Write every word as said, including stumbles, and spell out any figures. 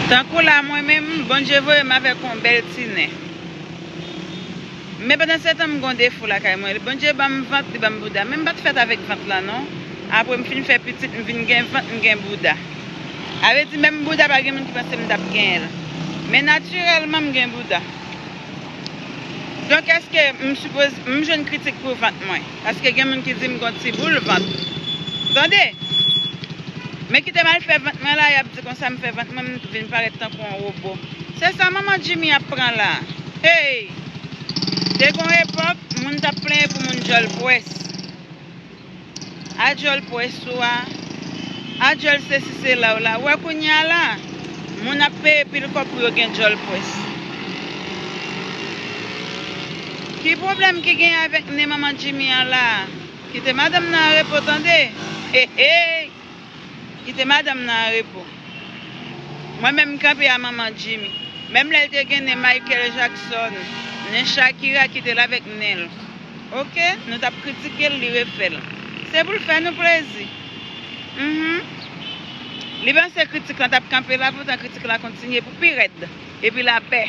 Tankou la, mwen menm, Bondye voye m avèk yon bèl ti nen. Men pandan se tan, m gon defo lakay mwen. Bondye ban m vant, li ban m bouda. Men m pa t fèt avèk vant lan, non. Apre m fin fè pitit, m vin gen vant, m gen bouda. Sa vle di, menm bouda, pa gen moun ki panse m t ap genyen l. Men natirèlman, m gen bouda. Donk, èske m sipoze, m jwenn kritik pou vant mwen? Paske gen moun ki di m gon ti boul vant. Tande! Men kite m al fè vant mwen la, y ap di konsa m fè vant mwen, m vin parèt tankou yon wobo. Se sa manman Jimmy ap pran la. Hey! Te gon epòk, moun t ap plenyen pou moun djòl pwès. A djòl pwès ou a, a djòl sesi sela w la. Ou wè kounye a la, moun ap peye pil kòb pou yo gen djòl pwès. Ki pwoblèm ki gen avèk nen manman Jimmy an la? Kite madanm nan an repo, tande. Hey, hey. Kite madanm nan an repo. Mwen menm, m kanpe a manman Jimmy. Menm lè l te gen nen Michael Jackson, nen Shakira, kite l avèk nen l. Oke, nou t ap kritike l, li refè l. Se pou l fè nou plezi. Mhm. Li panse kritik lan t ap kanpe la, poutan kritik lan kontinye pou pi rèd. Epi lapè.